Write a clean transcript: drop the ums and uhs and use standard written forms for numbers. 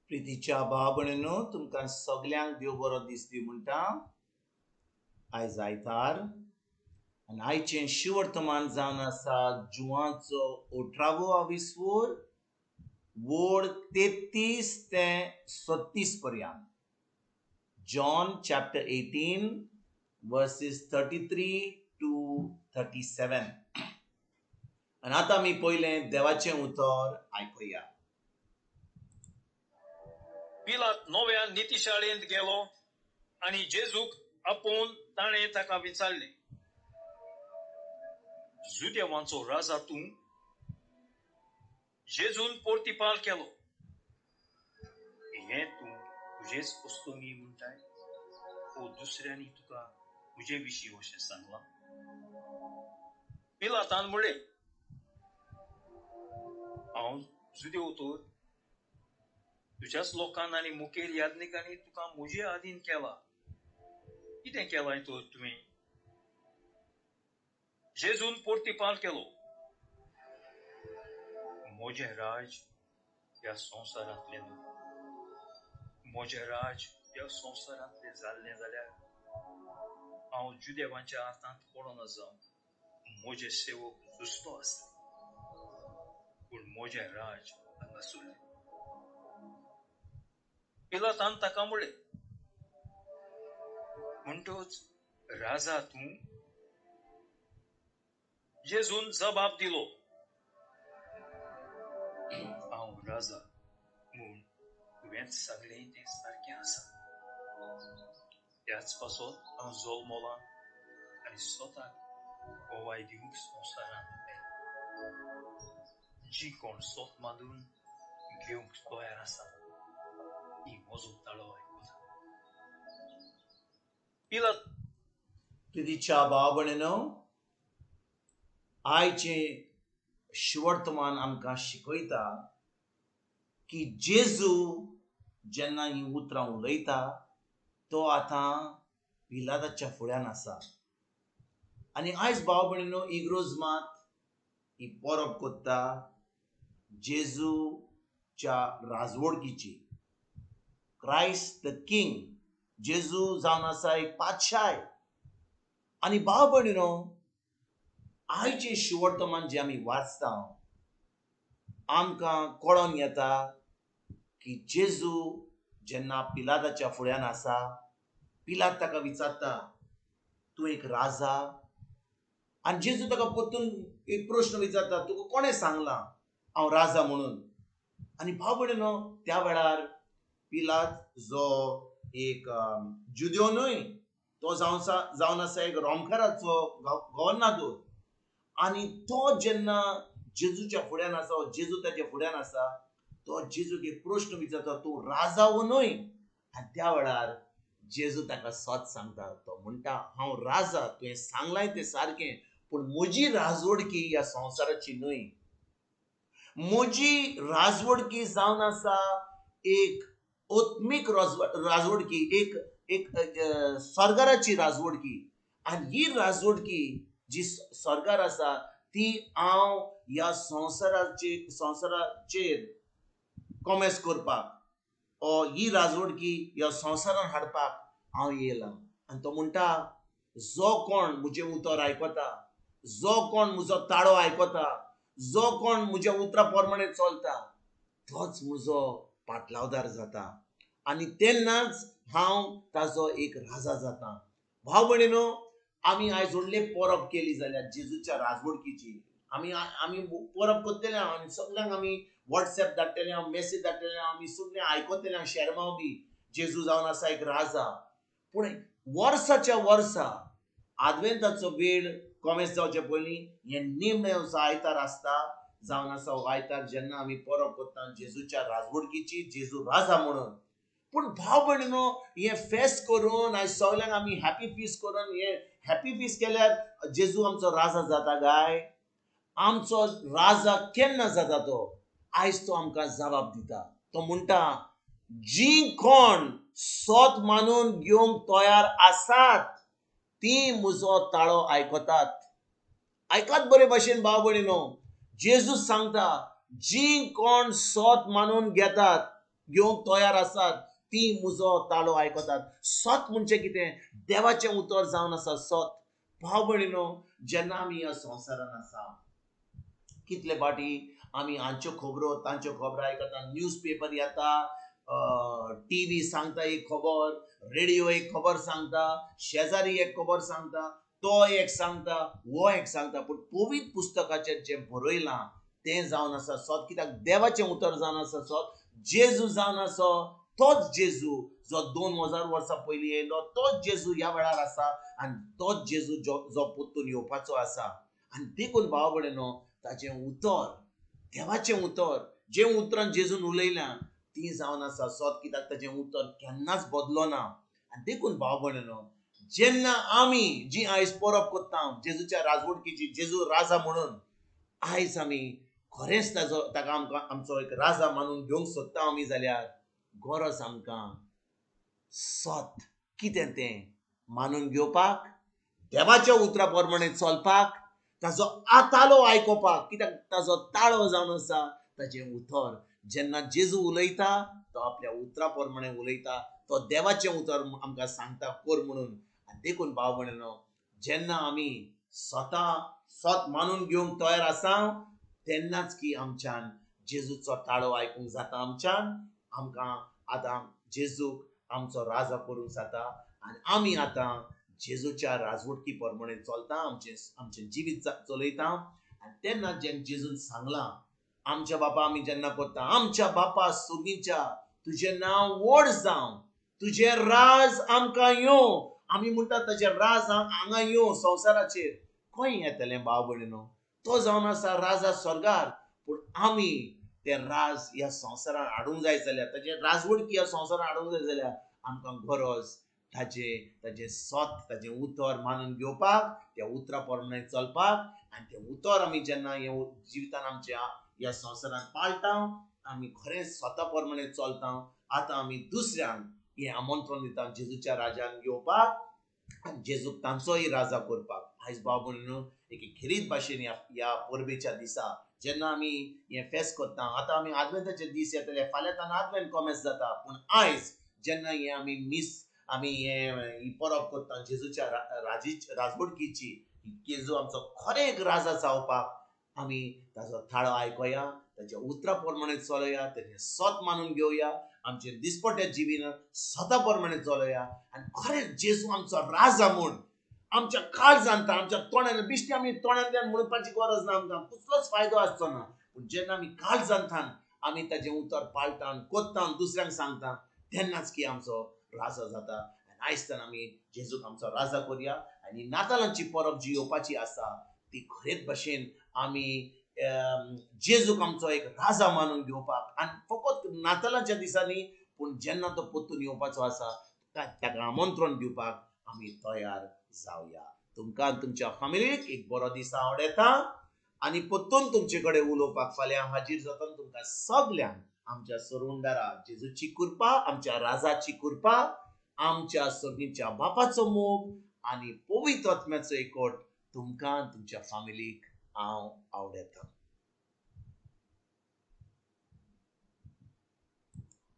प्रितीच्या भाव भयणीनो, तुमकां सगल्यांक देव बरो दीस दी म्हणटा. आयज आयतार आनी आयचें शिवर्तमान जावन आसा जुवाचो अठरावो आविस्वोर वोड 33 ते 36 पर्यंत. John chapter 18 verses 33 to 37. आनी आतां आमी पयलें देवाचें उतर आयकुया. पिलात नव्या नितीशाळेंत गेलो आनी जेजूक आपोवन ताणें ताका विचारलें, जुदेवांचो राजा तूं? जेजून पोर्तिपाल केलो, हें तूं तुजेच वस्तूंनी म्हणटाय ओ दुसऱ्यांनी तुका म्हजे विशीं अशें सांगलां? पिलातान म्हणलें, हांव जुदेव तर? तुज्याच लोकान आनी मुखेल याज्ञिकांनी तुका म्हजे आदीन केला, कितें केलां तर तुवें? जेजून पोर्तिपाल केलो, म्हजें राज ह्या संवसारांतलें न्हू. म्हजें राज ह्या संवसारांतलें जाल्लें जाल्यार हांव जुदेवांच्या हातांत पडना जावं म्हजें सेवक जुस्तो आसलें, पूण म्हजें राज हांगासरलें. पिलातान ताका म्हणलें, म्हणटच राजा तूं? जेजून जबाब दिलो, हांव राजा म्हूण तुवेंच सांगलें तें सारकें आसा. त्याच पासत हांव जल्मलां आनी स्वताक गोवाय दिवंक संवसारांत आयलां. जी कोण सोत मानून घेवंक तयार आसा ती म्हजो ताळो आयकता. पिलात प्रितीच्या भाव भयणीनो, आयचें शिवर्तमान आमकां शिकयता की जेजू जेन्ना हीं उतरां उलयता तो आतां पिलाताच्या फुड्यान आसा. आनी आयज भाव भयणीनो, इग्रोज मात ही परब करता जेजूच्या राजवडकीची. क्रायस्ट the king, जेजू जावन आसा एक पातशाय. आनी भाव भयणीनो, आयचें शिवर्तमान जें आमी वाचता आमकां कळोन येता की जेजू जेन्ना पिलाताच्या फुड्यान आसा, पिलात ताका विचारता, तूं एक राजा? आनी जेजू ताका परतून एक प्रश्न विचारता, तुका कोणें सांगलां हांव राजा म्हणून? आनी भाव भयणीनो, त्या वेळार पिलात जो एक जुदेव न्हय, तो जावन आसा एक रोमकाराचो गोवर्नादोर. आनी तो जेन्ना जेजूच्या फुड्यान आसा, जेजू ताच्या फुड्यान आसा, तो जेजूक एक प्रश्न विचारता, तूं राजा वो न्हय? आनी त्या वेळार जेजू ताका सत सांगता. तो म्हणटा, हांव राजा, तुवें सांगलां तें सारकें, पूण म्हजी राजवडकी ह्या संवसाराची न्हय. म्हजी राजवडकी जावन आसा एक आत्मीक राजवडकी, एक एक स्वर्गाची राजवडकी. आनी ही राजवडकी जी स्वर्गार आसा ती हांव ह्या संवसाराचेर कॉमेस करपाक, ओ ही राजवडकी ह्या संवसारान हाडपाक हांव येयलां. आनी तो म्हणटा, जो कोण म्हजें उतर आयकता, जो कोण म्हजो ताळो आयकता, जो कोण म्हज्या उतरा प्रमाणे चलता, तोच म्हजो पाटलावदार जाता आनी तेन्नाच हांव ताजो एक राजा जाता. भाव भयणीनो, आमी आयज व्हडली परब केली जाल्यार जेजूच्या राजवडकीची आमी आमी परब करतले आनी सगल्यांक आमी वॉट्सएप धाडटले, मॅसेज धाडटले, आमी सगळें आयकतले, शेरमांव बी जेजू जावन आसा एक राजा. पूण वर्साच्या वर्सा आदवेंताचो वेळ कॉमेस जावचे पयलीं हे निमणे आयतार आसता, जावन आसा आयतार जेन्ना आमी परब करता जेजूच्या राजवडकीची, जेजू राजा म्हणून. पूण भाव भयणीनो, हें फेस्त करून आयज सगल्यांक आमी हॅपी फीस करून, हें हॅपी फीस केल्यार जेजू आमचो राजा जाता काय? आमचो राजा केन्ना जाता तो आयज तो आमकां जबाब दिता. तो म्हणटा, जी कोण सोत मानून घेवंक तयार आसात ती म्हजो ताळो आयकतात. आयकात बरे भाशेन भाव भयणीनो, जेजू सांगता, जी कोण सोत मानून घेतात घेवंक तयार आसात ती म्हजो ताळो आयकतात. सत म्हणजे कितें? देवाचें उतर जावन आसा सत. भाव भयणीनो, जेन्ना आमी ह्या संवसारान आसा कितले फावटी आमी हांच्यो खबरो तांच्यो खबरो आयकता. न्यूज पेपर येता, टी व्ही सांगता एक खबर, रेडियो एक खबर सांगता, शेजारी एक खबर सांगता, तो एक सांगता, हो एक सांगता. पूण पवित्र पुस्तकाचेर जें बरयलां तें जावन आसा सत. कित्याक देवाचें उतर जावन आसा सत. जेजू जावन आसा तोच जेजू जो 2000 वर्सां पयलीं येयलो, तोच जेजू ह्या वेळार आसा आनी तोच जेजू जो जो परतून येवपाचो आसा. आनी देखून भाव भयणीनो, ताचें उतर, देवाचें उतर, जें उतरान जेजून उलयलां ती जावन आसा सत. कित्याक ताचें उतर केन्नाच बदलो ना. आनी देखून भाव भयणीनो, जेन्ना आमी जी आयज परब करता जेजूच्या राजवटकीची, जेजू राजा म्हणून, आयज आमी खरेंच ताजो ताका आमकां आमचो एक राजा मानून घेवंक सोदता आमी जाल्यार गरज आमकां सत कितें तें मानून घेवपाक, देवाच्या उतरा प्रमाणे चलपाक, ताजो ताळो आयकोपाक. कित्याक ताजो ताळो जावन आसा ताजें उतर. जेन्ना जेजू उलयता तो आपल्या उतरा प्रमाणे उलयता, तो देवाचें उतर आमकां सांगता कर म्हणून. आनी देखून भाव भयणीनो, जेन्ना आमी स्वता सत मानून घेवंक तयार आसा तेन्नाच की आमच्यान जेजूचो ताळो आयकूंक जाता. आमच्यान आमकां आतां जेजूक आमचो राजा करूंक जाता आनी आमी आतां जेजूच्या राजवटकी प्रमाणे चलता, आमचें आमचें जिवीत चलयता. आनी तेन्ना जेन्ना जेजून सांगलां, आमच्या बापा आमी जेन्ना करता, आमच्या बापा सुगीच्या, तुजें नांव व्हड जावं, तुजें राज आमकां येवं. आमी म्हणटात ताजें राज हांगा येवं संवसाराचेर. खंय येतलें भाव भयणीनो? तो जावन आसा राजा स्वर्गार. पूण आमी तें राज ह्या संवसारान हाडूंक जाय जाल्यार, ताजें राजवटकी ह्या संवसारान हाडूंक जाय जाल्यार आमकां गरज ताजें ताजें सत, ताजें उतर मानून घेवपाक, त्या उतरा प्रमाणे चलपाक. आनी तें उतर आमी जेन्ना हें जिवितान आमच्या ह्या संवसारान पाळटा, आमी खरेंच स्वता प्रमाणे चलता, आतां आमी दुसऱ्यांक हें आमंत्रण दिता जेजूच्या राजान घेवपाक आनी जेजूक तांचोय राजा करपाक. आयज भाव भयणीनो, एके खेरीत भाशेन ह्या ह्या परबेच्या दिसा जेन्ना आमी हें फेस्त करता, आतां आमी आदवेंताचे दीस येतले, फाल्यां तांकां आदवेंत कोमेस जाता. पूण आयज जेन्ना हें आमी मीस आमी हें ही परब करता जेजूच्या राजी राजवटकीची, जेजू आमचो खरें एक राजा जावपाक आमी ताजो ताळो आयकोया, ताच्या उतरा प्रमाणे चलोया, ताचें सत मानून घेवया, आमचें दिसपट्या जिवीन सता प्रमाणे चलोया आनी खरेंच जेजू आमचो राजा म्हूण आमच्या काळजांत, आमच्या तोंडान, बिश्टी आमी तोंडांतल्यान म्हणपाची गरज ना, आमकां कसलोच फायदो आसचो ना. पूण जेन्ना आमी काळजांतल्यान आमी ताजें उतर पाळटा, कोत्ता, दुसऱ्यांक सांगता, तेन्नाच की आमचो राजा जाता. आनी आयज आमी जेजूक आमचो राजा करया आनी नातालांची परब जी येवपाची आसा ती खरेच भशेन आमी जेजूक आमचो एक राजा मानून घेवपाक, आनी फकत नातालांच्या दिसांनी पूण जेन्ना तो परतून येवपाचो आसा ताका आमंत्रण दिवपाक आमी तयार जावया. तुमकां तुमच्या फामिलीक एक बरो दीस आवडटा आनी परतून तुमचे कडेन उलोवपाक फाल्यां हाजीर जाता. तुमकां सगल्यांक आमच्या सोरुंडारा जेजूची कृपा, आमच्या राजाची कृपा, आमच्या सगळींच्या बापाचो मोग आनी पवित्र आत्म्याचो एकवट तुमकां तुमच्या फामिलीक हांव आवडटा.